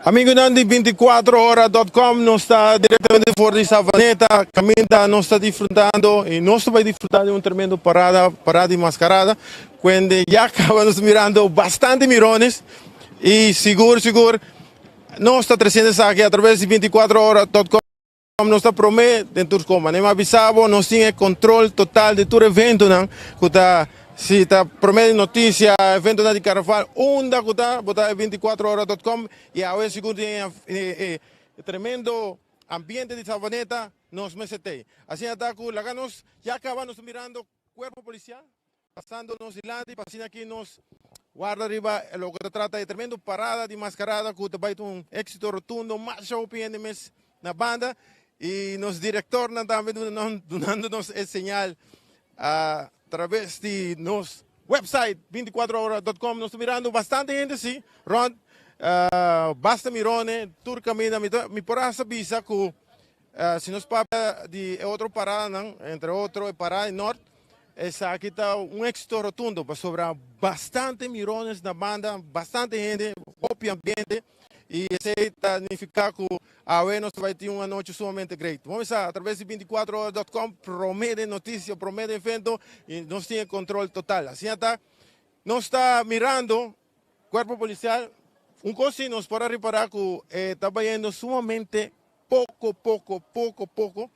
Amigonan di 24ora.com, nos ta directamente for di Savaneta, caminda nos ta disfrutando y nos ta bay disfruta di un tremendo parada, parada di mascarada, cuende ya caba nos mirando bastante mirones y sigur sigur nos ta treciendo esaki a través di 24ora.com. Nos ta prome den tur kos. Manera mi a bisa bo, nos tin e control total di tur eventonan ku ta si ta prome di noticia, eventonan di carnaval, unda ku ta, bo ta e 24ora.com y awe sigur tin e tremendo ambiente di Savaneta, nos mester tei. Asina ta ku laga nos ya caba nos ta mirando cuerpo policial pasando nos dilanti pa asina aki nos warda riba loke ta trata e tremendo parada di mascarada cu ta bay ta un exito rotundo. Masha hopi hende mes na banda y nos directornan tambe dunando nos e señal a traves di nos website 24ora.com. Nos ta mirando bastante hende si rond, basta mirone tur caminda. Mi por hasta bisa cu si nos papia di e otro paradanan, entre otro e parada di Noord, esaki ta un éxito rotundo pasobra bastante mirones na banda, bastante hende, hopi ambiente y esey ta nifica cu awe nos ta bay tin un anochi sumamente great. Bo mesa a traves di 24ora.com prome den noticia, prome den evento y nos tin e control total. Asina ta, nos ta mirando cuerpo policial, un cos si nos por a ripara cu e ta bayendo sumamente poco, poco, poco, poco.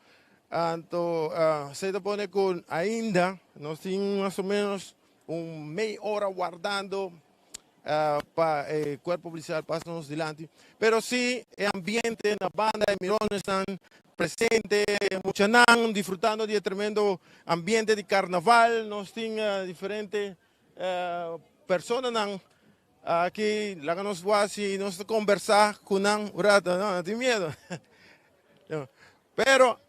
Anto esey ta pone cu ainda nos tin mas o menos un mey ora wardando pa e cuerpo policial pasa nos dilanti. Pero si e ambiente na banda, e mironesnan presente, muchanan disfrutando di e tremendo ambiente di carnaval. Nos tin diferente personanan aki, laga nos wak si nos ta conversa cu nan un rato. No, no tin miedo. Pero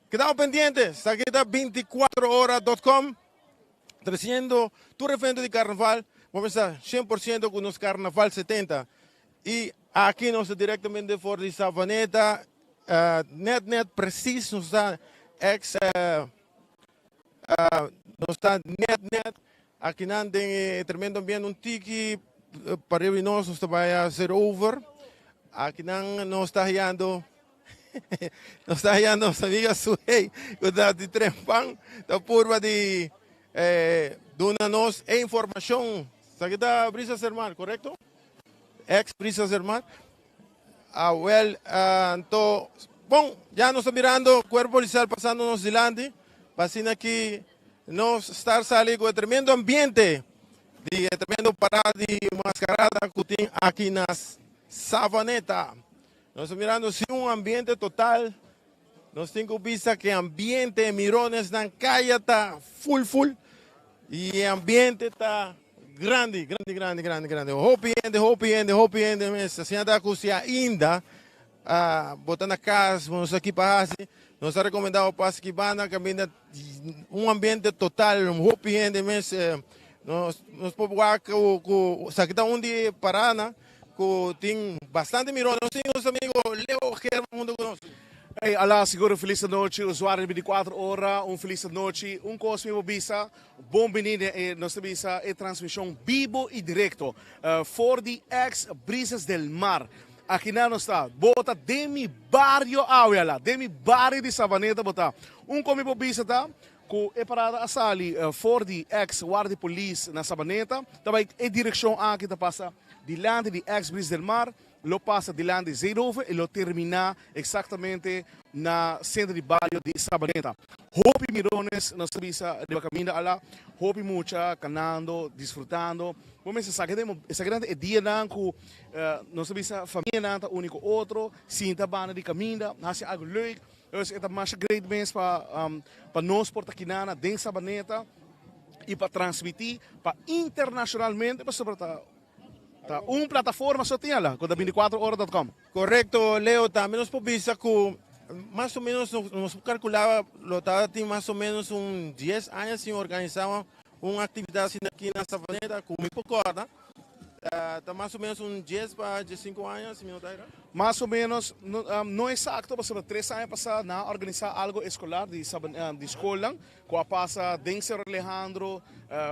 kedamos pendiente, esaki ta 24ora.com treciendo tur evento di carnaval. Bo pensa 100% cu nos Carnaval 70. Y aki nos ta directamente for di Savaneta, net net precies nos ta ex nos ta net net akinan den e tremendo ambiente, un tiki pariba di nos, nos ta bai hacer over. Akinan nos ta hallando nos ta hallando nos amiga Suhey cu ta di Trempan, ta purba di duna nos e informacion. Esaki ta Brisas del Mar, corecto? Ex Brisas del Mar. Awel, anto, bon, ya nos ta mirando cuerpo policial pasando nos dilanti, pa asina aki nos star sali cu e tremendo ambiente di e tremendo parada di mascarada cu tin aki na Savaneta. Nos ta mirando si un ambiente total, nos tin cu bisa cu e ambiente, e mironesnan caya ta full full y e ambiente ta grandi, grandi, grandi, grandi, grandi. Hopi hende, hopi hende, hopi hende mes. Asina ta cu si ainda bo ta na cas, bo no sa ki pa haci, nos ta recomenda bo pasa aki banda, caminda un ambiente total, hopi hende mes. Nos, nos por wak cu, cu esaki ta un di e parada cu tin bastante miron. Nos tin nos amigo Leo German hunto cu nos. Hey, ala, seguro felis anochi, usuario di 24 ora, un felis anochi. Un cos mi bo bisa, bon bini den e, nos ta bisa e transmision bibo y directo for di ex Brisas del Mar. Aki nan nos ta, bo ta den mi bario awe ala, den mi bario di Savaneta bo ta. Un cos mi bo bisa ta cu e parada a sali for di ex Guardia di Polis na Sabaneta, ta bay e direccion aki ta pasa dilanti di ex Brisas del Mar, lo pasa dilanti di Zeerover y lo termina exactamente na centro di bario di Sabaneta. Hopi mirones nos ta bisa riba caminda ala, hopi mucha canando, disfrutando. Bo mester sa esaki nan ta e dianan cu nos ta bisa famianan ta uni cu otro, sinta banda di caminda, haci algo leuk. Dus e ta masha great mes pa pa nos por ta kinana den Sabaneta y pa transmiti pa internacionalmente pasobra ta Ta un plataforma so tin ala, ku ta 24ora.com. Korekto, Leo. Tambe nos por bisa ku mas o menos nos por kalkulá lo ta tin mas o menos un dies aña sin organisá un aktividat asina aki na Savaneta ku mi por kòrda. Ta mas o menos un 10 pa 15 aña, si mi no ta era. Mas o menos, no exacto, pasobra 3 aña pasa nan a organisa algo escolar di di scolnan cu a pasa den Cerro Alejandro,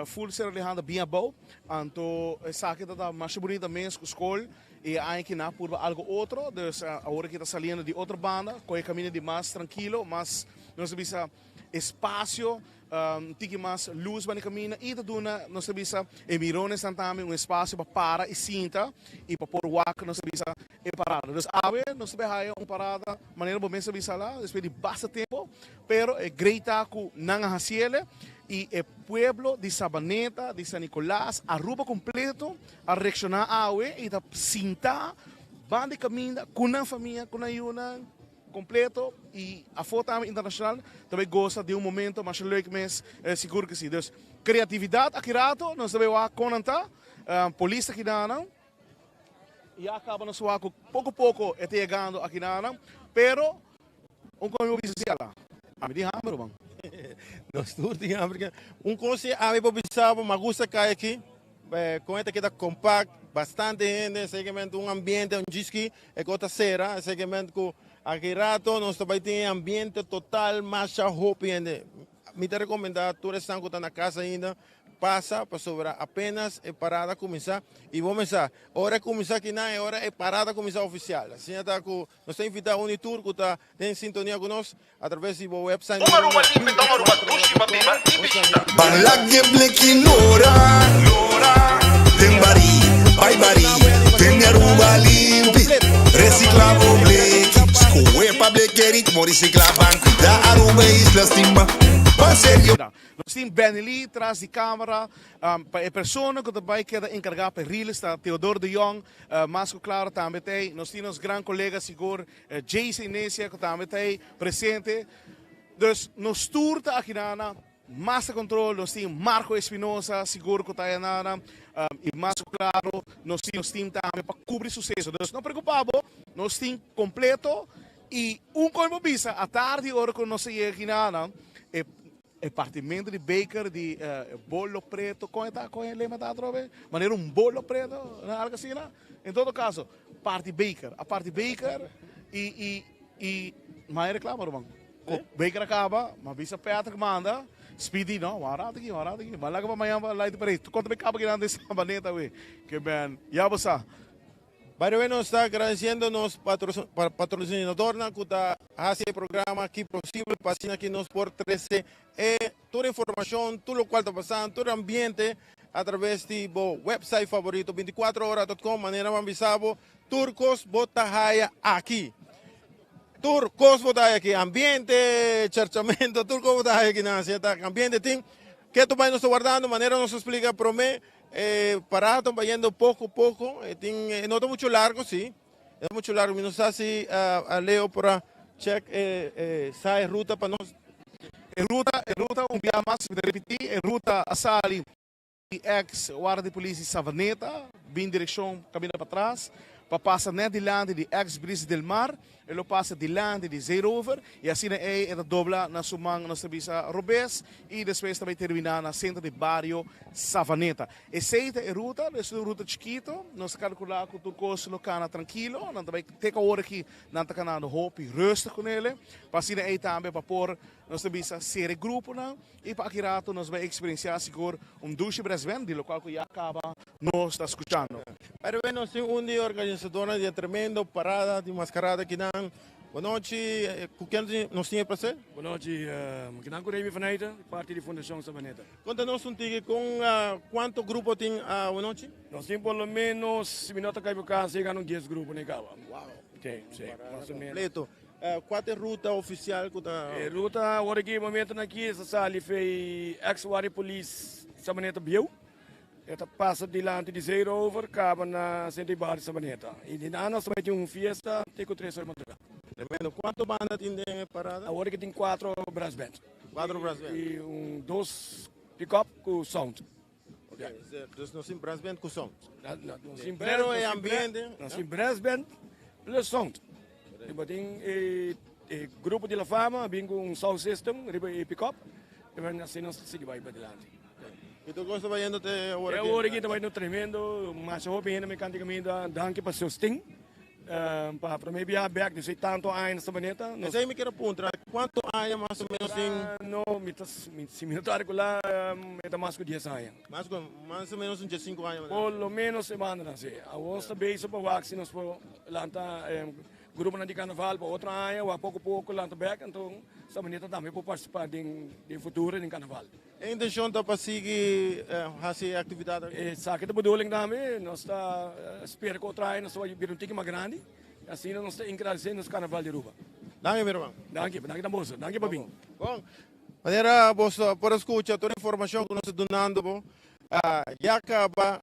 full Cerro Alejandro bien abao. Anto esaki ta ta masha bunita mes cu scol y e aña aki nan a purba algo otro, dus awor aki ta saliendo di otro banda, cu e caminda di mas trankilo, mas nos ta bisa espacio. Un tiki mas luz banda camina y ta duna, nos ta bisa, e mironesnan tambe un espacio pa para y sinta y pa por wak, nos ta bisa, e parada. Dus awe nos ta bay haya un parada manera bo mes a bisa la, despues di basta tempo, pero e great ta cu nan a haciele y e pueblo di Sabaneta, di San Nicolas, Aruba completo a reacciona awe y ta sinta banda di caminda cu nan famia, cu nan yunan. Completo y afo tambe internacional ta bay goza di un momento masha leuk mes, sigur que si. Dus creatividad aki rato nos ta bay wak con nan ta, polis ta kina nan, ya caba nos wak cu poco poco e ta yegando aki nan, pero un con mi por bisa si ala, ami tin hamber ruman. Nos tur tin hamber. Un cos si ami por bisa bo, mi a gusta cay aki, con e ta keda compact, bastante hende, zekermente un ambiente, un djisky. E kos ta sera, esei ment ku aki rato nos ta bai tin e ambiente total masha hopi hende. Mi ta rekomendá tur esnan ku ta na kas ainda pasa pasobra apenas e parada kuminsá i bo mesa ora e kuminsá kinan e ora e parada kuminsá ofisial. Asina ta ku nos ta invitá un i tur ku ta den sintonia ku nos atraves di bo website. Un Aruba limpi ta un Aruba dushi pa biba i bishita. Ban lag'e bleki lora, den bari, bai bari, tene Aruba limpi, recicla bo bleki, scohe pa bleki e ritmo recicla, ban cuida Aruba e isla stima, ban serio. Nos tin Benny Lee tras di camera, pa e persona cu ta bay keda encarga pa e riles ta Theodore de Jong, mas cu claro tambe ta ey. Nos tin nos gran colega sigur Jason Inecia cu tambe ta ey presente. Dus nos tur ta aki nana, Master Control, nos tin Marco Espinosa sigur cu ta ey nana, y mas cu claro nos tin nos team tambe pa cubri suceso. Dus no preocupa bo, nos tin completo y un con bo bisa atardi ora cu nos a yega aki nana, e E partimento di beker di bolo preto, kon e ta, kon e lema ta atrobe? Manera un bolo preto, algo asina. En todo caso, parti beker, a parti beker y y y maya reclama ruman. Ku beker a caba, ma bisa Patrick manda, Speedy no, wan rato aki, wan rato aki, ban laga pa mañan pa light parade. Konta mi caba kinan den Sabaneta we. Ke ben, ya bo sa. By the way nos ta agradeciendo nos patrocinadornan cu ta haci e programa aki posibel pa asina ki nos por trece e tur informacion, tur locual ta pasando, tur ambiente a traves di bo website favorito 24ora.com manera bo a bisa bo tur cos bo ta haya aki. Tur cos bo ta haya aki, ambiente, cherchamento, tur cos bo ta haya aki nan. Asina ta ambiente tin. Keto bay nos ta wardando manera nos a splica prome. E parada ta bayendo poco poco, e tin e no ta mucho largo si, e no ta mucho largo, mi no sa si Leo por a check e e sa e ruta pa nos. E ruta, e ruta un bia mas mi ta repiti, e ruta a sali di ex warda di polis di Savaneta bin direccion caminda patras pa pasa net dilanti di ex Brisa del Mar. E lo pasa dilanti di Zeerover y asina ey e ta dobla na su man nos ta bisa robes y despues ta bay termina na centro di bario Savaneta. Esey ta e ruta, es un ruta chikito, nos ta calcula cu tur cos lo cana trankilo, nan ta bay te cu awor aki nan ta canando hopi rustig cu nele, pa asina ey tambe pa por nos ta bisa cera e gruponan y pa aki rato nos bay experiencia sigur un dushi bresband di locual cu ya caba nos ta scuchando. By the way, nos tin un di e organisadornan di e tremendo parada di mascarada akinan. Bo nochi, cu ken nos tin e placer? Bo nochi, kinan cu Remy van Heijden, di parti di Fundacion Sabaneta. Conta nos un tiki con cuanto grupo tin awanochi? Nos tin por lo menos, si mi no ta equivoca, yega na un dies grupo na e caba. Wow! Si, si, mas o menos. Completo. Cua ta e ruta oficial cu ta? E ruta awor aki, momento nan aki, sa sali fey ex Guardia Police Sabaneta bieu. E ta pasa dilanti di Zeerover, kaba na Sint Ibarra di Sabaneta. I di nan nos ta bai tin un fiesta te ku tres ora di madrugá. Tremendo. Kuantu banda tin den e parada? Awor ki tin kuatro brass band. Kuatro brass band. I un dos pick-up ku sound. Ok, dus nos tin brass band ku sound. Nos tin Pero e ambiente. Nos tin brass band plus sound. Riba tin e grupo di La Fama a bin ku un sound system riba e pick-up. I asina nos ta sigui bai padilanti. I tur kos ta bayendo te awor E aki? awor aki ta bayendo tremendo, masha hopi hende mi kanta kaminda, danki pa sosten. Pa prome biaha bek despues di tanto aña na Sabaneta. Nos. Esei mi kier a puntra, kuantu aña mas o menos tin? No, mi ta, si mi no ta rekola, e ta mas ku dies aña. Mas ku, mas o menos un diesinku aña. Por lo menos e bandanan, si. Awor ta bezig pa wak si nos por lanta gruponan di karnaval pa otro aña, wak poko poko lanta bek, anto Sabaneta tambe por partisipa den futuro den karnaval. E intencion ta pa sigui haci e actividad aki? Esaki ta bedoeling tambe. Nos ta spera cu otro aña nos ta bay bira un tiki mas grandi. Asina nos ta engrandece nos Carnaval di Aruba. Danki mi ruman. Danki, danki ta boso. Danki pa bin. Bon, manera boso por a scucha tur informacion cu nos ta dunando bo, ya caba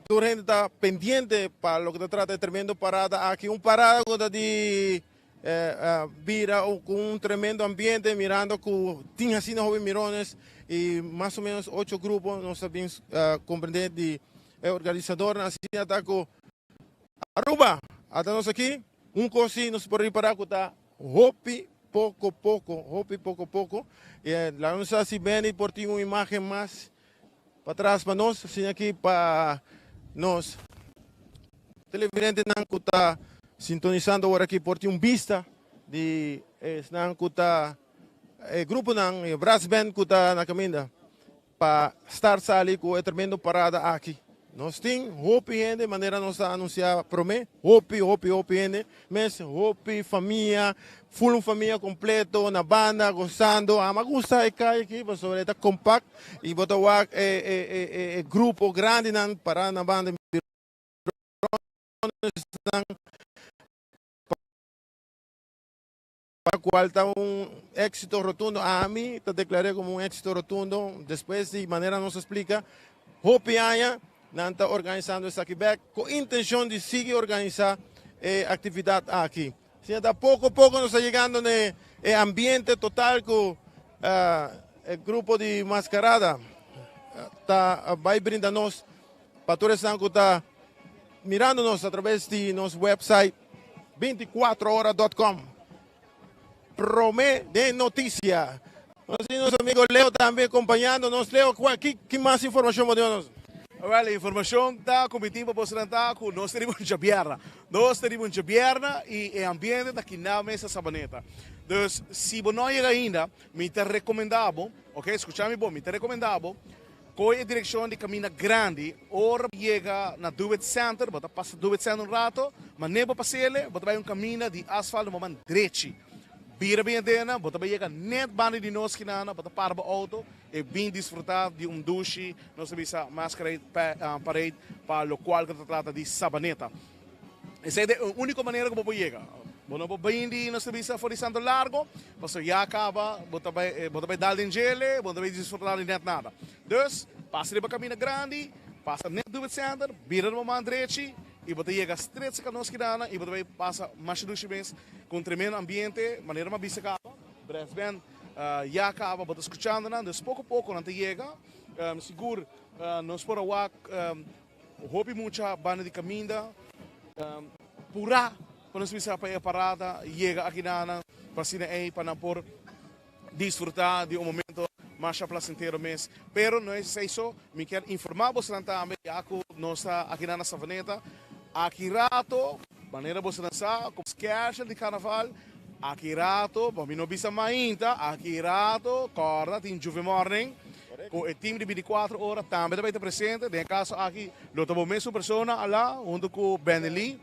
tur hende ta pendiente pa loke ta trata e tremendo parada aki. Un parada cu ta di Bira cu un tremendo ambiente mirando cu tin asina hopi mirones y mas o menos ocho grupo nos ta bin comprende di e organisadornan asina ta cu Aruba ata nos aki un cos si nos por ripara cu ta hopi poco poco hopi poco poco y laga nos sa si Benny por tin un imagen mas Patras pa nos, asina aki pa nos televidentenan ku ta sintonisando awor aki por tin un bista di esnan ku ta e gruponan, e brassband ku ta na kaminda pa start sali ku e tremendo parada aki. Nos tin hopi hende manera nos a anunsiá promé, hopi, hopi, hopi hende mes, hopi famia, full un famia completo na banda gozando. Ama gusta e kai aki pasobra e ta compact y bo ta wak e e e e e grupo grandinan para na banda mironesnan pa cual ta un éxito rotundo. Ami ta declar'é como un éxito rotundo despues di manera nos a splica hopi aña nan ta organisando esaki bek cu intencion di sigui organisa e actividad aki. Asina ta poco poco nos ta yegando na e ambiente total cu e grupo di mascarada ta bay brinda nos pa tur esnan cu ta mirando nos a traves di nos website 24 hora.com. Prome den noticia. Nos tin nos amigo Leo tambe acompañando nos. Leo, ki, ki mas informacion bo tin nos? Wel, informacion ta cu mi tin pa boso nan ta cu nos ta riba un djabierna. Nos ta riba un djabierna y e ambiente ta kina mes na Sabaneta. Dus, si bo no a yega ainda, mi ta recomenda bo, ok, scucha mi bon, mi ta recomenda bo, Koe e direkshon di kaminda grandi, ora bo yega na Duit Center, bo ta pasa Duit Center un rato, manera bo pas'ele, bo ta bai un kaminda di asfalto bo man drechi. Bira bin adena, bo ta bai yega net banda di nos kinana, bo ta para bo auto e bin disfruta di un dushi, nos ta bisa masquerade parade pa lokual ku ta trata di Sabaneta. Esei ta e úniko manera ku bo por yega. Bo no por bini nos ta bisa for di Santo Largo, pasobra ya kaba bo ta bai bo ta bai dal den djele, bo no ta bai disfrutá di nèt nada. Dus, pasa riba kaminda grandi, pasa nèt Dubit Center, bira riba man drechi i bo ta yega stret serka nos kidana i bo ta bai pasa masha dushi mes ku un tremendo ambiente, manera mi a bisa kaba, brass band ya kaba bo ta skuchando nan, dus poko poko nan ta yega. Sigur nos por a wak Hopi mucha banda di caminda pura pa nos bisa pa e parada yega aki na nan pa asina ey pa nan por disfruta di un momento masha placentero mes. Pero no es esey so, mi kier informa bosonan tambe ya cu nos ta aki na Savaneta aki rato manera bosonan sa cu schedule di carnaval aki rato pa mi no bisa mainta aki rato corda tin Juve Morning. Ku e tim di bintikuater ora tambe ta bai ta presente. Den e kaso aki lo ta bo mesun persona alá huntu ku Benny Lee.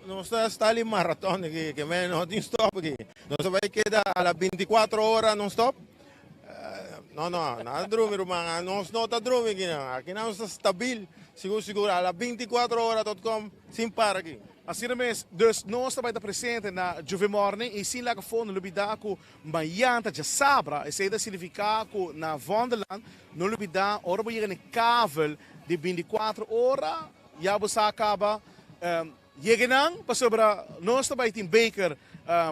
Nos ta stali maraton aki, ke men no tin stop aki. Nos ta bai keda a la bintikuater ora non stop. No, no, nada drumi ruman, nos no ta drumi aki nan. Aki nan nos ta stabil, sigur sigur a la bintikuater ora dot com sin para aki. Asina mes, dus nos ta bai ta presente na Juve Morning i sin laga fondo lubida ku Mayan ta djasabra, esei ta signifiká ku na Vondelland no lubidá ora bo yega na e kavel di bintikuater ora ya bo sa kaba yega nan pasobra nos ta bai tin beker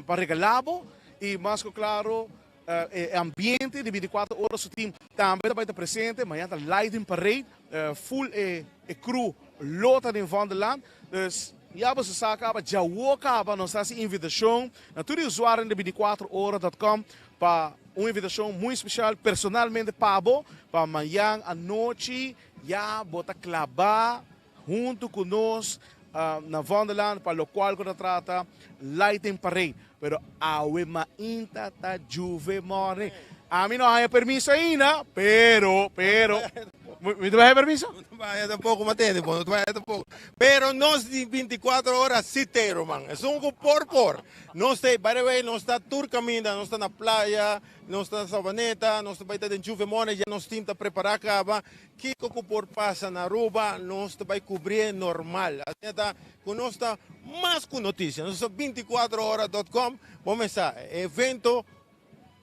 pa regalá bo i mas ku klaro e ambiente di bintikuater ora su tim tambe ta bai ta presente. Mayan ta lighting parade full e crew lo ta den Vondelland dus. Ya boso sa caba, djawo caba nos ta haci invitacion na tur e usuarionan di 24 ora dot com pa un invitacion muy special personalmente pa bo pa mañan anochi ya bo ta claba hunto cu nos na Vondelland pa locual cu ta trata Lighting Parade. Pero awe mainta ta Juve morning. Ami no haya permiso ainda, pero, pero, mi ta bay haya permiso? No ta bay tampoco, Matende, bo no ta bay tampoco. Pero nos di 24 ora si te, ruman. Esun cu por por. Nos te, by the way, nos ta tur caminda, nos ta na playa, nos ta na Savaneta, nos ta bay ta den Juve morning, ya nos team ta prepara caba. Kico cu por pasa na Aruba, nos ta bay cubrié normal. Asina ta cu nos ta mas cu noticia. Nos ta 24 ora dot com, bo mesa evento,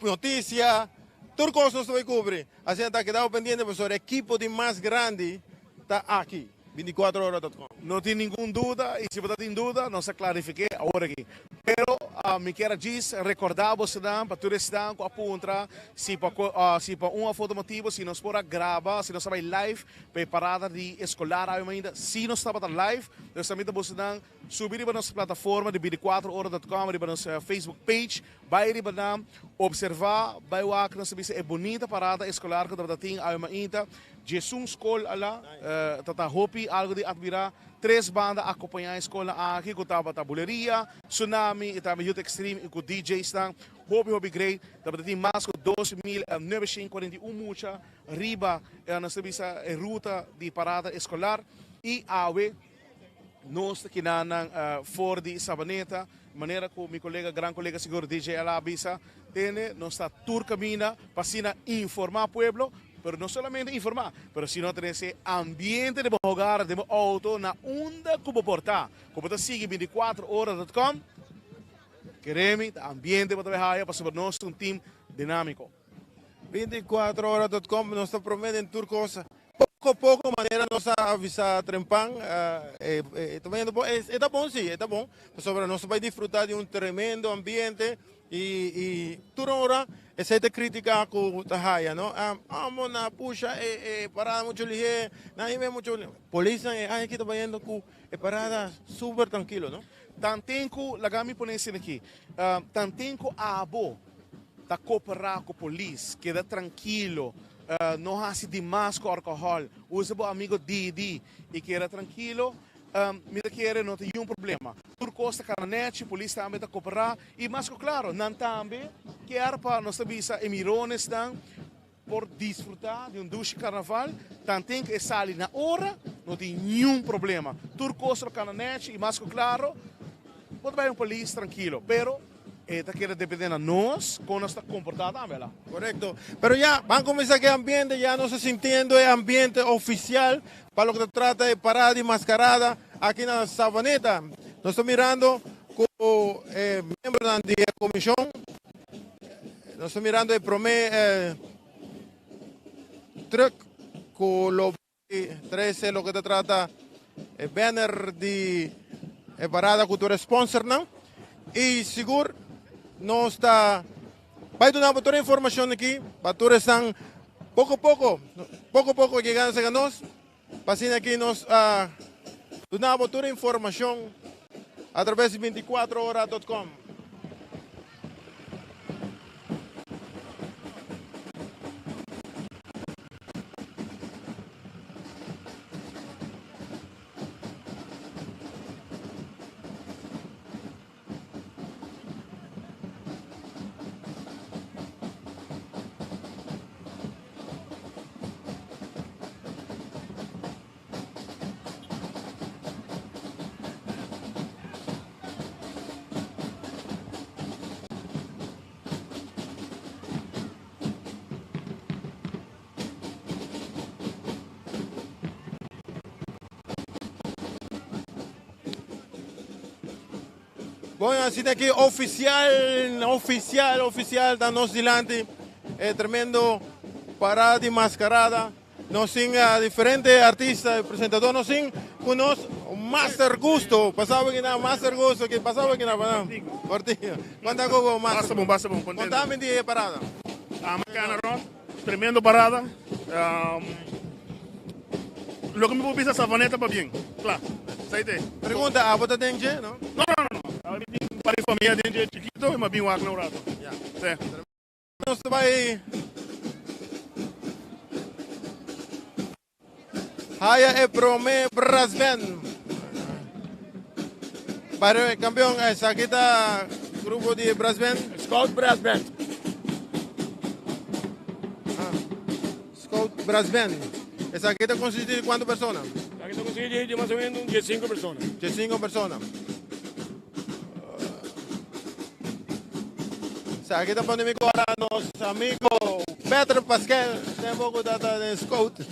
noticia, tur cos nos ta bay cubri. Asina ta keda bo pendiente pasobra ekipo di mas grandi ta aki, 24 ora dot com. No tin ningun duda y si bo ta tin duda nos a clarifique awor aki. Pero mi kier a djis recorda bosonan pa tur esnan cu a puntra si pa si pa un of otro motibo si nos por a graba, si nos a bay live pa e parada di escolar awe mainta, si nos tabata live, nos ta mita bosonan subi riba nos plataforma di 24 ora dot com riba nos Facebook page, bay riba nan, observa, bay wak nos ta bisa e bunita parada escolar cu tabata tin awe mainta. Djesun scol ala ta ta hopi algo di admira. Tres banda a acompaña e scolnan aki cu tabata Buleria, Tsunami y tambe Youth Extreme y cu DJsnan hopi hopi great. Tabata tin mas cu 2941 mucha riba nos ta bisa e ruta di parada escolar y awe nos ta kinanan for di Sabaneta manera cu mi colega gran colega sigur DJ Ala a bisa tene nos ta tur caminda pa asina informa pueblo. Pero no solamente informá, pero sino trese ambiente den bo hogar, den bo auto, na unda ku bo por ta. Ku bo ta sigui 24 ora dot com, kere mi, ta ambiente bo ta bai haya pasobra nos ta un team dinámiko. 24 ora dot com, nos ta promé den tur kos. Poko poko manera nos a avisá trempan, e ta bayendo bon, e ta bon si, e ta bon, pasobra nos ta bai disfrutá di un tremendo ambiente. Y y tur ora esey ta critica cu ta haya no amo na pusha e e parada mucho lihe na hime mucho polisnan e aña aki ta bayendo cu e parada super trankilo no. Tanten cu laga mi pone esey aki tanten cu abo ta coopera cu polis keda trankilo no haci dimas cu alcohol usa bo amigo didi y keda trankilo Mi ta kere no ta yun problema. Tur kos ta kana nechi, polis tambe ta koperá i mas ku klaro nan tambe kier pa nos ta bisa e mironesnan por disfrutá di un dushi karnaval. Tanten ku e sali na ora no tin niun problema. Tur kos lo kana nechi i mas ku klaro bo ta bai un polis trankilo. Pero E ta keda depende na nos kon nos ta komportá tambe, la. Korekto. Pero ya, ban kuminsá ku e ambiente, ya nos ta sintiendo e ambiente ofisial pa loke ta trata e parada di maskarada aki na Savaneta. Nos ta mirando ku e miembronan di e komishon, nos ta mirando e promé trùk ku lo Trece loke ta trata e banner di e parada cu tur e sponsornan. Y sigur nos ta bay duna bo tur e informacion aki pa tur esnan poco poco, poco poco yegando cerca nos. Pa asina aki nos a duna bo tur e informacion a traves di 24 ora dot com. Bon, asina aki oficial, oficial, oficial ta nos dilanti e tremendo parada di mascarada. Nos tin diferente artista y presentador. Nos tin cu nos Master Gusto. Pasaba aquí na Master Gusto. Aquí, pasaba aquí na Cortico. Cuenta con vos, Master. Basta bon, basta bon. Contento. Contame di e parada. Ah, macana Ron. Tremendo parada. Loke mi por bisa Savaneta pabien. Kla. Esei ta e. Pregunta, abo ta den dje, no? No, no, no, no. Abo mi tin un par di famia den dje chikito i mi a bin wak nan un rato. Ya. Sí. Nos ta bai haya e prome brass band. By the way, campeon, esaki ta grupo di brass band? Scout Brass Band. Ah, Scout Brass Band. Esaki ta consisti di cuanto persona? Esaki ta consisti di mas o menos un diescinco persona. Diescinco persona. Esaki ta pone mi cora nos amigo Petro Pasquel, tempo cu ta ta den Scout.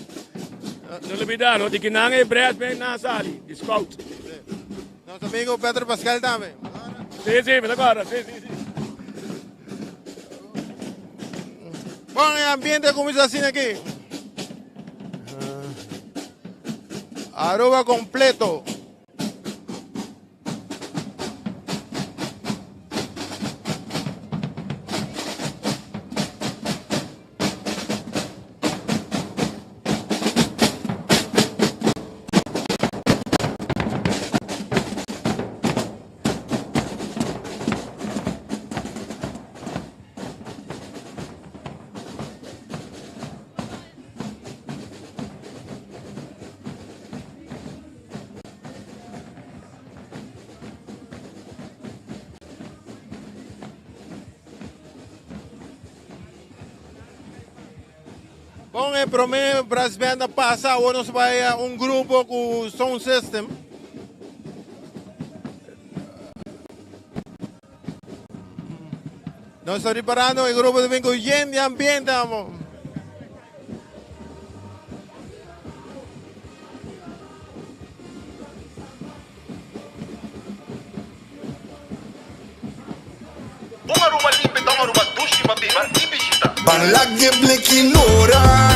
No olbida, no di kinan e brass band na sali, di Scout. Nos amigo Petro Pasquel tambe. Si, si, mi ta corda, si, si, si. Bon, e ambiente a cuminsa asina aki. Aruba completo. Bon, e prome brass band a pasa, awor nos bai a un grupo ku sound system. Nos ta riparando e grupo ta bin ku yen di ambiente amo. Un Aruba limpi ta un Aruba dushi pa biba y bishita. Ban lag'e bleki lora,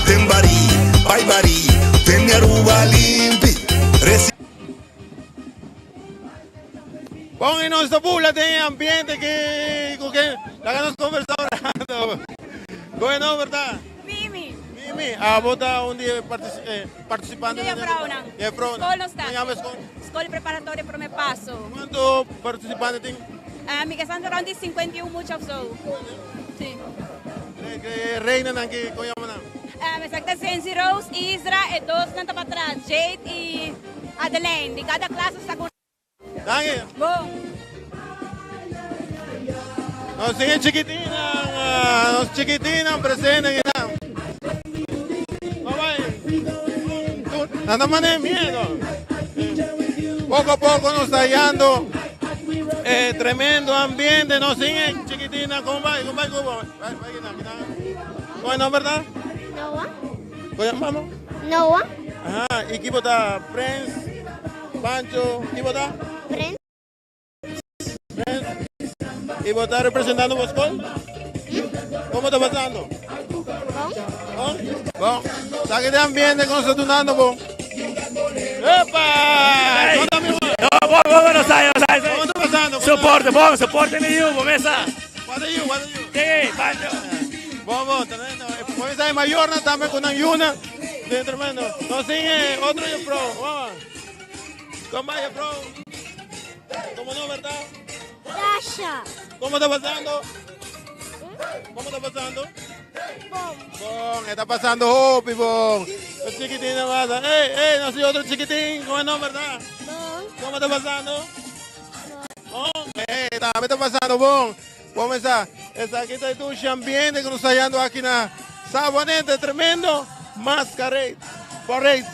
den bari, bai bari, tene Aruba limpi, reci. Bon y nos ta bula den e ambiente ki cu ke laga nos conversa un rato. Con e nomber ta? Mimi. Mimi, abo ta un di e participante? Di e vrouwnan. Di e vrouwnan. Scol nos ta. Con yama e scol? Scol Preparatorio Prome Paso. Cuanto participante tin? Mi ke san rond di 51 mucha of zo. Si. E reinanan ki con yama nan? Esaki ta Zenzi Rose, Isra, e dosnan ta patras, Jade y Adeline. Di cada klas nos ta ku. Danki. Bon. Nos tin e chikitinnan, nos chikitinnan presente akinan. Bye bye. Nan ta manda e miedo. Poco a poco nos ta hallando e tremendo ambiente. Nos tin e chikitinnan. Con bai? Con bai cubo? Bai, bai kinan, kinan. Con e nomber ta? Noah. Con yama mamo? Noah. Aha, y kibo ta? Prince? Pancho, ki bo ta? Prins. Prins. Y bo ta representando bo skol? Como ta pasando? Bon. Bon? Bon. Sa ki den ambiente ku nos ta dunando bo. Epa! Hey. Kon ta mi No, bon, bon, no sabe, no sabe. Como ta pasando? Soporte, bon, soporte mi yu, bo mesa. What are you? What are you? Sí, Pancho. Bon, bon, tremendo. Por esa mayornan tambe ku nan yuna. Bien tremendo. Nos tin otro juffrouw. Mama. Kom bij juffrouw. Como no, verdad? Dasha. Como ta pasando? Como ta pasando? Bon. Bon, está pasando hopi bon. Los chiquitines pasa. Ey, ey, no soy otro chiquitín. ¿Cómo no, verdad? Bon. ¿Cómo está pasando? Bon. Ey, tambe ta pasando bon. Comenzá. Esaki ta e dushi ambiente ku nos ta hallando aki na Sabaneta. Tremendo masquerade parade.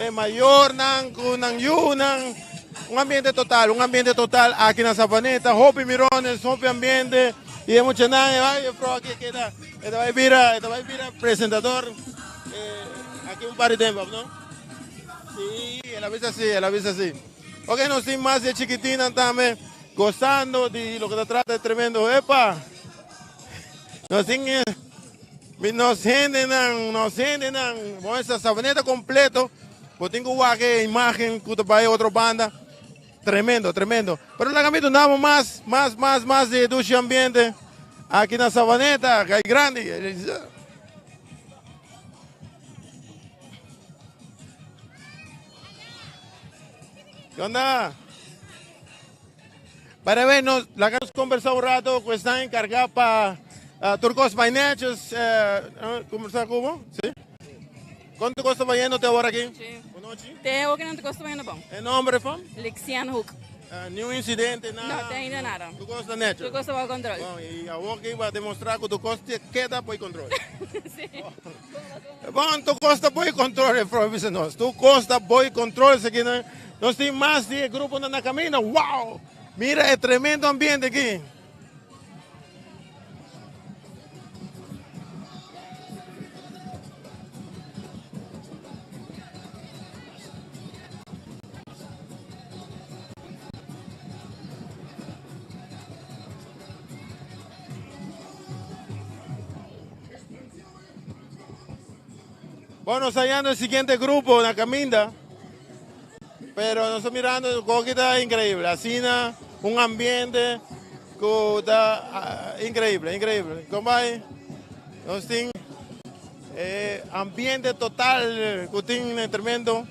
E mayornan ku nan yunan. Un ambiente total, un ambiente total aki na Sabaneta. Hopi mirones, hopi ambiente. I e muchanan e bai juffrouw aki keda e ta bai bira e ta bai bira presentador aki un par di tempo, no? Sí, el a bisa así, el a bisa así. Ok, nos tin mas di e chikitinnan tambe. Gozando di loke ta trata e tremendo epa. Nos tin mi nos hendenan, nos hendenan, bon esta Savaneta completo. Bo tin ku wak e imagen ku ta bai otro banda. Tremendo, tremendo. Pero laga mi duna mas, mas, mas, mas di e dushi ambiente aki na Savaneta, Gai Grandi. Ke onda? By the way, nos laga nos conversa un rato cu esnan encarga pa tur cos financials. Conversa cu bo? Si. Con tur cos ta bayendo te awor aki? Si. Bonochi. Te awor ki nan tur cos ta bayendo bon. E nomber fam? Lixian Hoek. Ni un incidente, nada? No, te ainda nada. Tur cos ta necho? Tur cos ta bajo control. Bon, y awor ki bo a demostra cu tur cos keda boy control. Si. Bon, tur cos ta boy control, e vrouw bisa nos. Tur cos ta boy control, esaki nan. Nos tin mas di e gruponan na caminda. Wow! Mira e tremendo ambiente aki. Bueno, nos ta hallando el siguiente grupo na caminda. Pero nos ta mirando, koki ta increíble. Asina, un ambiente ku ta increíble, increíble. Kombai, nos tin eh, ambiente total ku tin tremendo.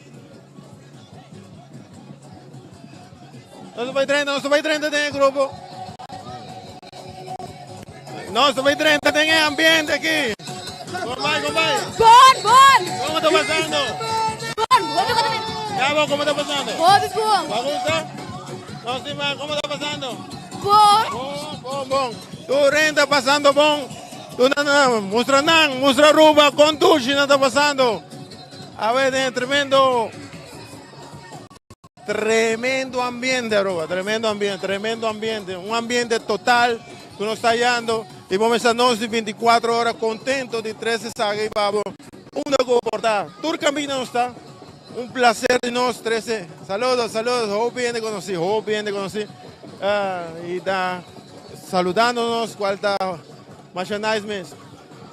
Nos bai 30, nos bai 30 den e grupo. Nos bai 30 den e ambiente aki. Kombai, kombai. Bon, bon. Como ta pasando? Bon, hopi con Ya bo, como ta pasando? Hopi bon. ¿Va gusta? No, sí, ma, como ta pasando? Bon. Bon, bon, bon. Tu renta pasando bon. Tu na, na, mustra nan, mustra Aruba con dushi na ta pasando. A ver, den tremendo Tremendo ambiente Aruba, tremendo ambiente, tremendo ambiente, un ambiente total ku nos ta hallando y bo mester nos di 24 ora contento di trece saga y babo unda ku bo por ta. Tur caminda nos ta, un placer di nos trece. Saludos, saludos, hopi hende conoci, hopi hende conoci y ta saludándonos cual ta masha nice mes.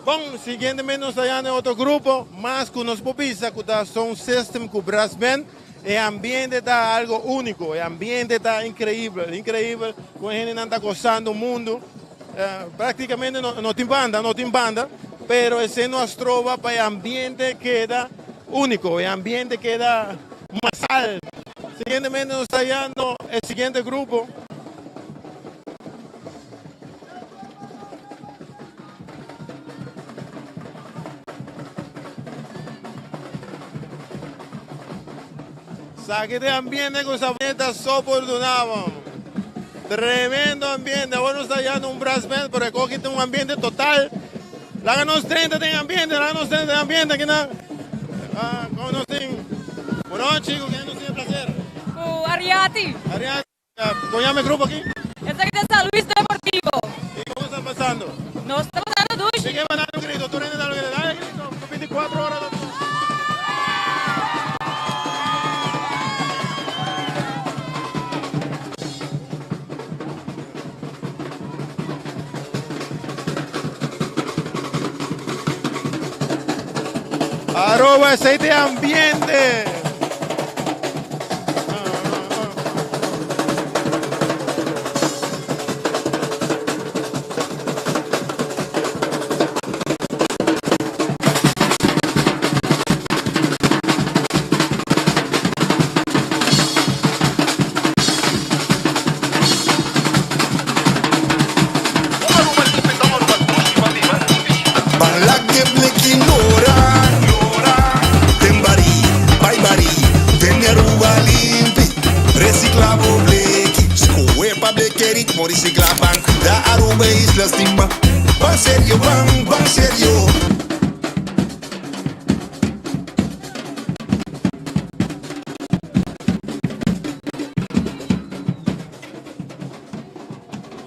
Bon, siguientemente nos ta hallando e otro grupo, mas ku nos por bisa ku ta sound system ku brass band. E ambiente ta algo único, e ambiente ta increíble, increíble con e hendenan ta gozando mundo. Prácticamente no, no tin banda, no tin banda, pero ese no a stroba pa e ambiente keda único, e ambiente keda masal. Siguientemente nos ta hallando e siguiente grupo. Saki de ambiente ku Sabaneta so por duna. Tremendo ambiente. Awor nos ta hallando un brass band, pero aki tin un ambiente total. Laga nos 30 den ambiente, laga nos 30 den ambiente aki na. Ah, kon nos tin. Buenochi, ku ken nos tin e placer? Ku Ariati. Ariati. Kon yama e grupo aki? Esaki ta San Luis Deportivo. Y como sta pasando? Nos ta pasando dushi. Mi ke manda un grito, tur hende da un grito. Dale grito, 24 ora ta. Aruba esey ta e ambiente.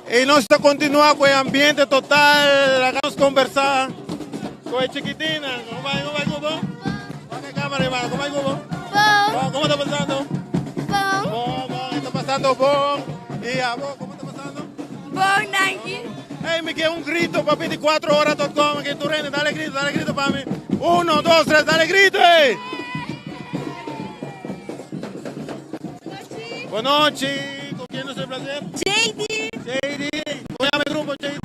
Y nos ta continua cu e ambiente total. Acá nos conversa cu e chiquitina. ¿Cómo va? ¿Cómo va, Cubo? Wak e cámara, hermano. ¿Cómo va, Cubo? Bon. ¿Cómo está pasando? Bon. Bon, bon. Está pasando bon. Y a vos, ¿cómo está pasando? Bon, danki. Hey, mi quiere un grito pa 24 horas.com. Aquí tú rende, dale grito, dale grito pa mí. Uno, dos, tres, dale grito, hey. Buenas noches. ¿Con quién nos el placer? JD. JD. ¿Cómo llama el grupo, JD?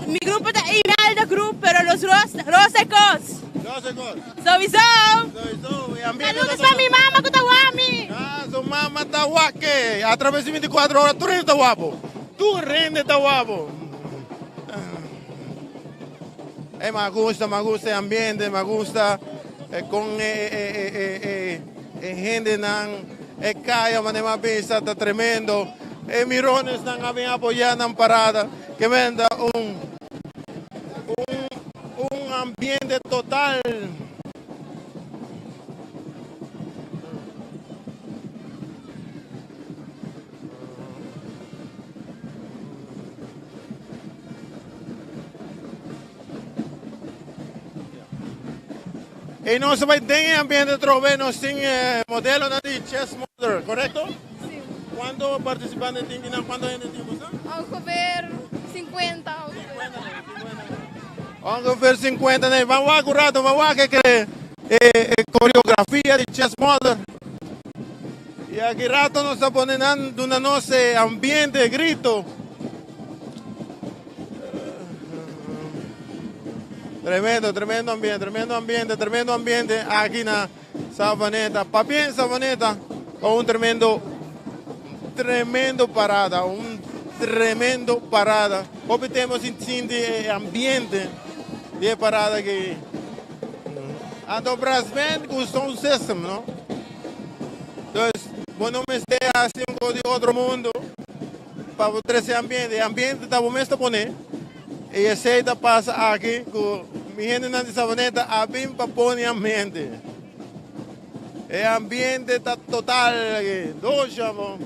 Mi grupo ta Imelda Group, pero los Rosecos. Rosecos. Sowieso. Sowieso. Y ambiente Saludos todo. pa mi mama ku ta wak mi. Ah, su ta wak a traves di 24 ora tur hende ta wak bo. Tur hende ta wak bo. E me gusta, me gusta e ambiente, me gusta con e hendenan, e caya manera mi a bisa ta tremendo. E mironesnan a bin apoya nan parada ke men ta un un un ambiente total. E nos ta bai den e ambiente atrobe, nos tin e modelonan di Chess Mother, korekto? Si. Kuantu partisipante tin kinan? Kuantu hende tin bo sa? Ongeveer 50. Ongeveer 50 nee. Ban wak un rato, ban wak e e koreografia di Chess Mother. I aki rato nos ta pone nan duna nos e ambiente, e grito. Tremendo, tremendo ambiente, tremendo ambiente, tremendo ambiente aki na Savaneta. Pabien Savaneta pa un tremendo, tremendo parada, un tremendo parada. Hopi tempo sin sinti e ambiente di e parada aki. Anto brass band cu sound system, no? Dus bo no mester haci un cos di otro mundo. Pa bo trece ambiente, e ambiente ta bo mes ta pone y esey ta pasa aki cu mi hendenan di Savaneta a bin pa pone ambiente. E ambiente ta total aki, dosha bo.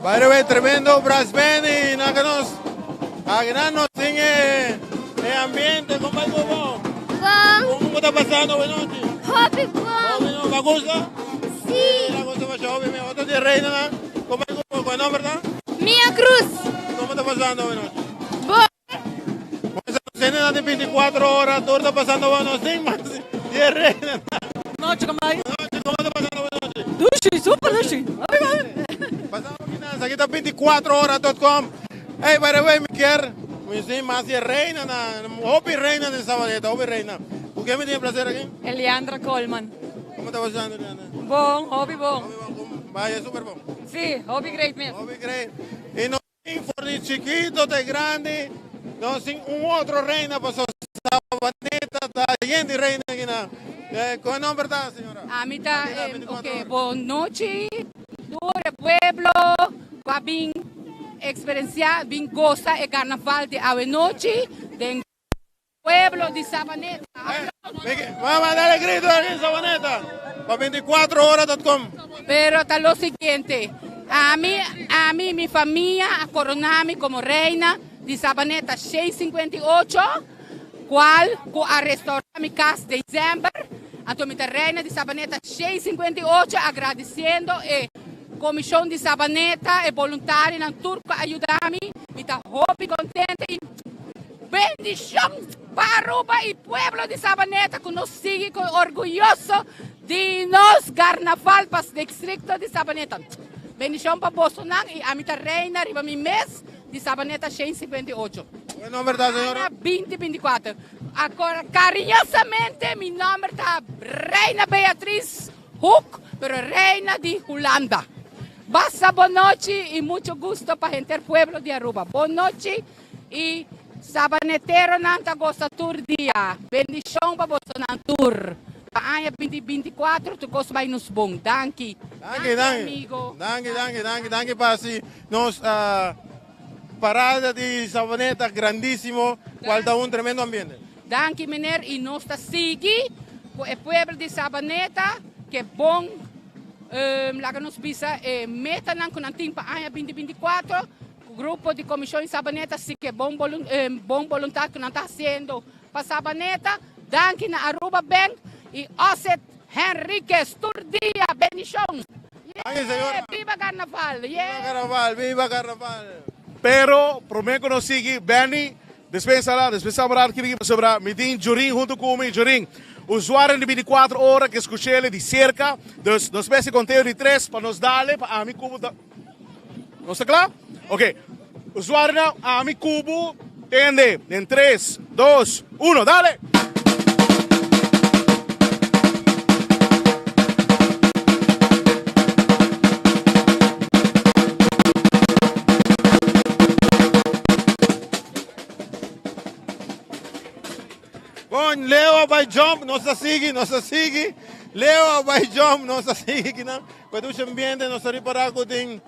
By the way, tremendo brass band y na nos agnan nos tin e, e ambiente. Con bai bobo? Bon. Como ta pasando buenas noches? Hopi bon. Hopi bon. gusta? Si. La gusta mucho, hopi mi. Otro de reina, na. Como bai bobo? Con nombre, ta? Mia Cruz. Como ta pasando buenas noches? Bon. Pues cena de 24 horas, todo ta pasando bueno, sin más. De reina. Noche, como vai? Noche, como ta pasando buenas noches? Dushi, super dushi. Pasamos finanza, aki ta 24 ora.com. Hey, by the way, mi kier, mi sin mas di reina na, hopi reina di Savaneta, hopi reina. Cu ken mi tin placer aki? Eliandra Coleman. Con ta pasando, Eliandra? Bon, hopi bon. Vaya, super bon. Si, hopi great mes. Hopi great. Y nos tin for di chikito te grandi, nos tin un otro reina paso Savaneta ta yen di reina aki na. Con nomber ta, señora? Ami ta, ok, bon nochi, tur e pueblo cu a bin experiencia, bin goza e carnaval di awe nochi den pueblo di Savaneta. Vamos a darle grito aquí en Savaneta pa 24hora.com. Pero ta lo siguiente, ami, ami, mi famia a corona mi como reina di Savaneta 658, cual cu a restaura mi cas december. Anto mi ta reina di Savaneta 658, agradeciendo e comision di Savaneta, e voluntarionan tur cu a yuda mi. Mi ta hopi contento y. Bendicion pa Aruba y pueblo di Sabaneta cu nos sigui cu orguyoso di nos Carnaval pa districto di Sabaneta. Bendicion pa bosonan y ami ta reina riba mi mes di Sabaneta 158. Bo nomber ta señora? Aña 2024. Acora cariñosamente mi nomber ta Reina Beatriz Hoek, pero Reina di Hulanda. Basta bon nochi y mucho gusto pa henter pueblo di Aruba. Bon nochi. Y sabaneteronan ta gosa tur dia. Bendicion pa bosonan tur. Pa aña 2024 tur cos bay nos bon. Danki. Danki, danki. Amigo. Danki, danki, danki, danki pa haci nos parada di Sabaneta grandisimo, cual ta un tremendo ambiente. Danki meneer y nos ta sigui cu e pueblo di Sabaneta ke bon laga nos bisa e metanan cu nan tin pa aña 2024. Grupo di Comision di Sabaneta si ke bon bon boluntad cu nan ta haciendo pa Sabaneta. Danki na Aruba Bank y Osset Henriquez tur dia. Bendicion. Danki señora. Biba Carnaval. Biba Carnaval, biba Carnaval. Pero prome cu nos sigui Benny, despensa la, despensa abra aki pasobra mi tin Jorin hunto cu mi. Jorin, usuario di 24 ora ke scuchele di cerca, dus nos mester conteo di tres pa nos dale pa ami cu bo ta. Nos ta kla? Ok. Usuarionan, ami ku bo tende den tres, dos, uno, dale! Bon, Leo a bai jump, nos ta sigui, nos ta sigui. Leo a bai jump, nos ta sigui kinan. Cu e dushi ambiente nos ta ripara cu tin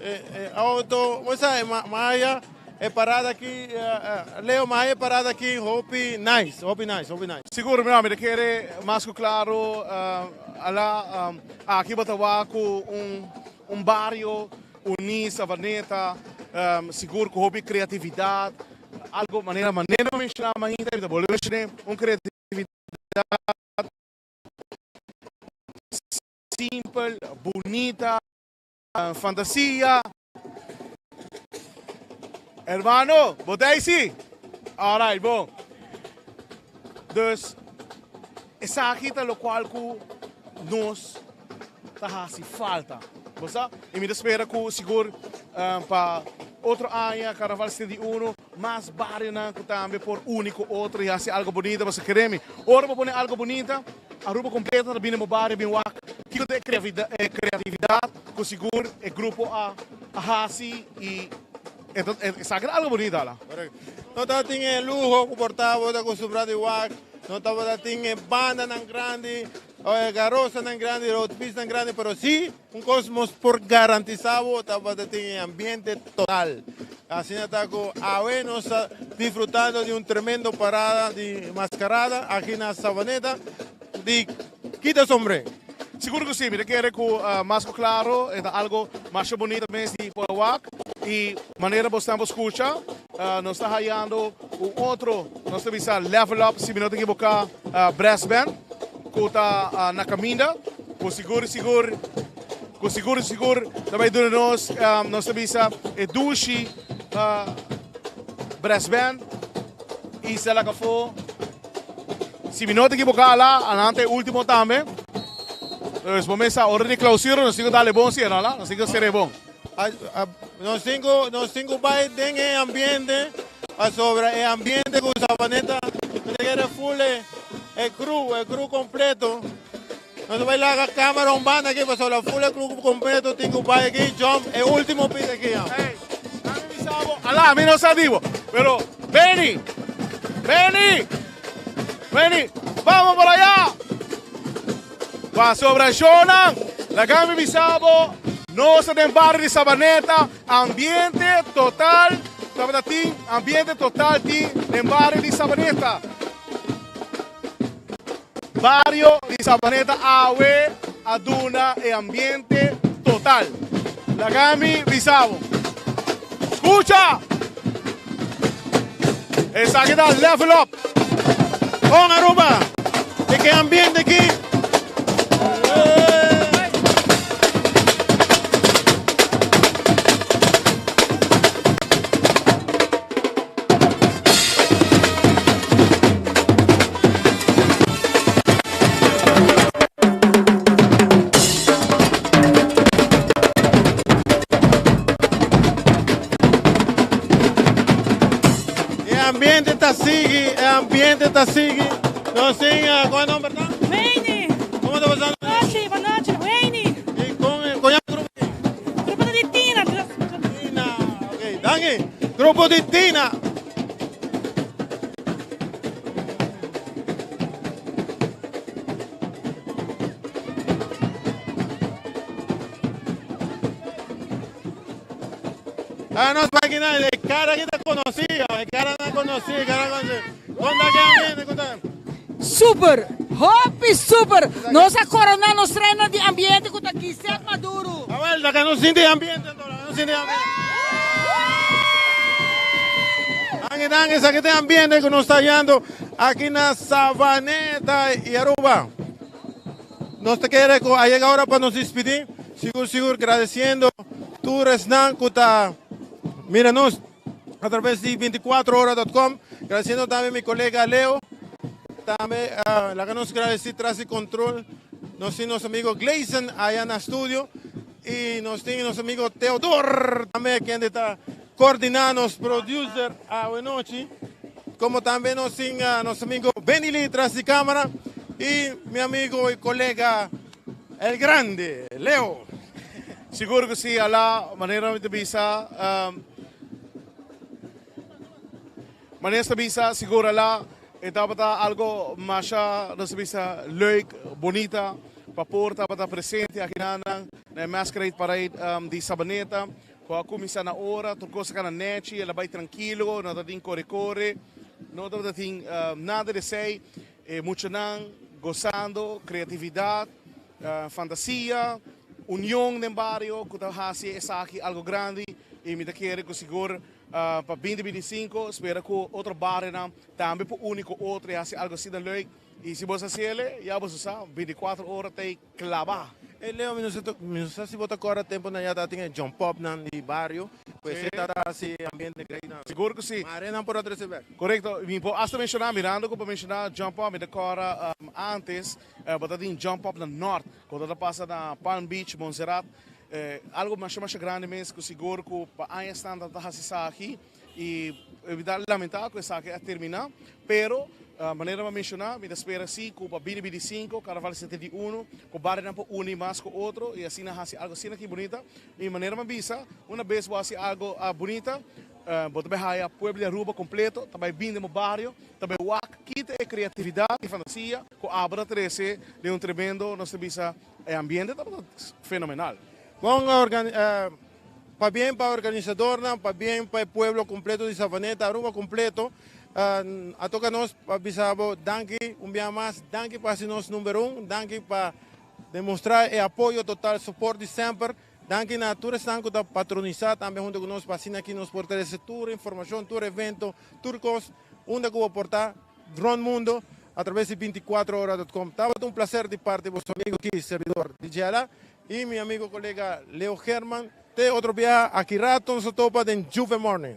e auto, bo sa e maya e parada aki, Leo maya e parada aki hopi nice, hopi nice, hopi nice. Sigur mi mi ta kere mas cu claro ala aki bo ta wak cu un bario uni Savaneta sigur cu hopi creatividad algo manera manera mi menciona mainta mi ta bolbe menciona un creatividad Simpel, bunita, fantasia. Hermano, bo ta si? Alright, bon. Dus, esaki ta locual cu nos ta haci falta. Bo sa? Y mi ta spera cu sigur pa otro aña, Carnaval 71, mas barionan cu tambe por uni cu otro y haci algo bunita. Pasobra kere mi, ora bo pone algo bunita, Aruba completo ta bini bo bario bin wak kico ta e creatividad cu sigur e grupo a haci y esaki ta algo bunita hala. Correcto. No tabatin e luho cu por ta bo ta acostumbra di wak, no tabata tin e bandanan grandi o e garosanan grandi, roadpiecenan grandi, pero si un cos nos por garantisa bo tabata tin e ambiente total. Asina ta cu awe nos ta disfrutando di un tremendo parada di mascarada aki na Savaneta di Kita Sombre. Sigur cu si, mi ta kere cu mas cu claro e ta algo masha bunita mes di por wak y manera bo stan por scucha nos ta hayando un otro nos ta bisa level up si mi no ta equivoca brass band cu ta na caminda cu sigur sigur Cu sigur sigur ta bay duna nos, nos ta bisa e dushi brass band y Stella Cafo. Si mi no ta equivoca ala, anan ta e ultimo tambe. Dus bo mesa ora di clausura nos tin cu dale bon si, no ala? Nos tin cu cere bon. Nos tin cu, nos tin cu bay den e ambiente pasobra e ambiente cu Savaneta ta kere full e crew, e crew completo. Nos ta bai laga camera un banda aki pasobra full e club completo tin cu bai aki jump e ultimo pit aki ya. Hey, ami bisa bo, ala mi no sa di bo, pero Benny, Benny, Benny, vamos por allá. Pasobra shownan, laga mi bisa bo, nos ta den barrio di Sabaneta, ambiente total, tabata tin ambiente total tin den barrio di Sabaneta. Bario di Sabaneta awe a duna e ambiente total. Laga mi bisa bo. Scucha! Esaki ta level up. Bon Aruba, di ke ambiente aki? ta sigui, e ambiente ta sigui. Nos tin, con e nomber ta? Wayne. Como ta pasando? Nochi, bon nochi, Wayne. Y con, con grupo? Grupo di Tina. Tina, ok, danki. Grupo di Tina. Ah, nos máquina de cara que está conocida, de cara no conocida, cara conocida. Conta que ambiente, conta. Super, hopi super. Nos a corona nos reina di ambiente ku ta Gisette Maduro. A ver, que no siente ambiente, no siente ambiente. Danke, danke, sa que ambiente que nos está hallando aquí en Savaneta y Aruba. Nos ta kere cu a yega ora pa nos despidi. Sigur sigur gradeciendo tur esnan cu ta mira nos a traves di 24ora.com. Gradeciendo tambe mi colega Leo. Tambe uh, laga nos gradeci tras di control. Nos tin nos amigo Gleison allá na studio. Y nos tin nos amigo Theodor tambe quien ta coordinando nos producer anochi. Como tambe nos tin uh, nos amigo Benny Lee tras di cámara. Y mi amigo y colega El Grande, Leo. Sigur cu si, ala manera mi ta bisa, manera ta bisa, sigur ala e tabata algo masha, nos ta bisa, leuk, bonita, pa por tabata presente aki nan na e Masquerade Parade di Sabaneta, cu a cuminsa na ora, tur cos a cana nechi, el a bay trankilo, no tabatin core core, no tabatin nada di esey. E muchanan gosando, creatividad, fantasia, union den bario cu ta haci esaki algo grandi y mi ta kere cu sigur pa binti 25 spera cu otro barionan tambe por uni cu otro y haci algo asina leuk y si boso haciele ya boso sa 24 ora ta e claba. Ey Leo, mi no sa mi no sa si bo ta corda tempo nan ya tabatin e jump up nan di bario, pues e ta haci ambiente great nan. Sigur cu si. Mare nan por a trece bek. Corecto, mi por hasta menciona, mirando cu bo menciona jump up, mi ta corda antes bo ta tin jump up na Noord, cu ta pasa na Palm Beach, Montserrat, algo masha masha grandi mes cu sigur cu pa añasnan ta haci esaki. Y mi ta lamenta cu esaki a termina, pero manera mi a menciona, mi ta spera si cu pa bini 25, Carnaval 71, cu barionan por uni mas cu otro y asina haci algo asina aki bunita. Y manera mi a bisa, una bes bo haci algo bunita, bo ta bay haya pueblo di Aruba completo ta bay bini den bo bario, ta bay wak kita e creatividad y fantasia cu abo ta trece den un tremendo, nos ta bisa, e ambiente tabata fenomenal. Bon Pabien pa organisadornan, pabien pa e pueblo completo di Savaneta, Aruba completo. A toca nos pa bisa bo danki un bia mas, danki pa haci nos number un, danki pa demostra e apoyo total, support di semper. Danki na tur esnan cu ta patronisa tambe hunto cu nos pa asina aki nos por trece tur informacion, tur evento, tur cos unda cu bo por ta rond mundo a traves di 24ora.com. Tabata un placer di parti boso amigo aki, servidor DJ Ala. Y mi amigo colega Leo Herman. Te otro biaha aki rato nos a topa den Juve Morning.